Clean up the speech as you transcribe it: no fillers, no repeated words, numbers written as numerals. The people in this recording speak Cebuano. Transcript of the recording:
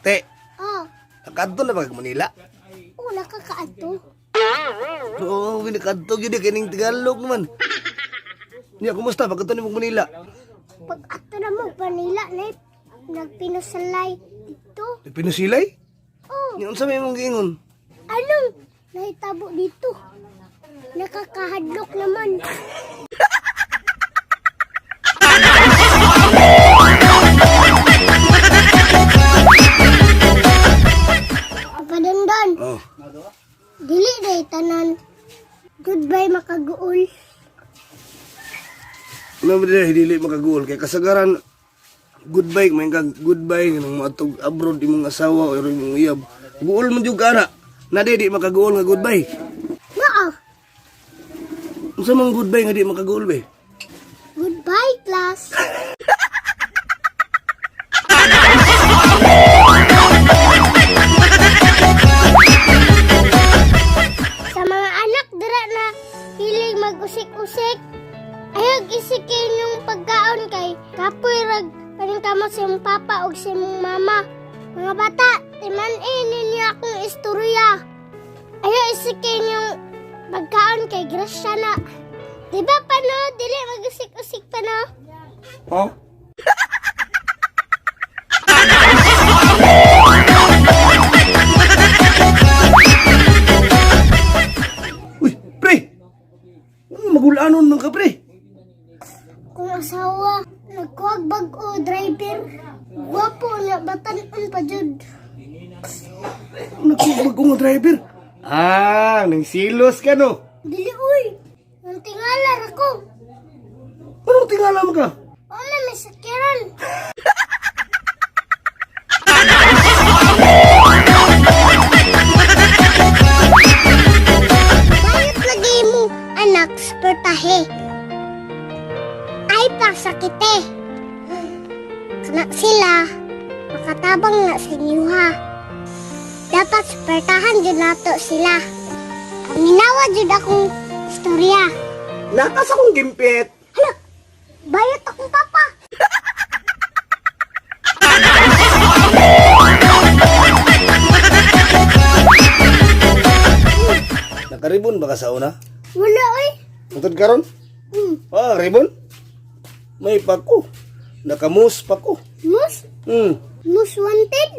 Te, Oh, nakadto na ba kag Manila? oh, nakakaadto. Oo, oh, nakadto gyud eh, kining Tagalog naman. Niya, kumusta? Pagkadto nimo Manila? Pag ato na mo Manila na nagpinusalay dito. Pinusilay? Oh, Niya, unsa may imong giingon? Anong nahitabo dito? Nakakahadlok naman. Padandan, Oh. dili day tanan. Goodbye, makaguol. Ano ba dili dili makaguol kay kasagaran goodbye man kag goodbye nang moadtog abroad imong asawa o imong uyab. Guol man jud ka ana. Na di makaguol nga goodbye. Naa, Unsa man goodbye nga di makaguol be? Goodbye, class. Sa mga anak dira na hilig mag-usik-usik, ayag isikin yung pagkaon kay kapoy rag kaning kamot sa imong papa og sa imong mama. Mga bata, timan-in ninyo akong istorya. Ayaw isikin yung pagkaon kay grasya na. Di ba pa no? Dili mag-usik-usik pa no? Oh? Uy, pre! Ano magulanon man ka, pre? Kung asawa, nagkuwag bag-o driver, gwapo na batanon pa jud. Nagkuwag nga driver. Ah, nang silos ka no. Dili uy, nang tingala ra ko. Anong tingala mo ka? Wala may sakyaran. Bayot lagi mo, anak, suportahe. Ay, pasakite. Kana sila, makatabang na sa inyo ha. Dapat suportahan jud nato sila. Paminawa jud akong istorya. Nakas akong gimpit. Hala, bayot akong papa. Nakaribon ba ka sa una? Wala oy. Tungkod karon? Ah, ribon? May pako. Nakamus pa ko. Mus, mus wanted.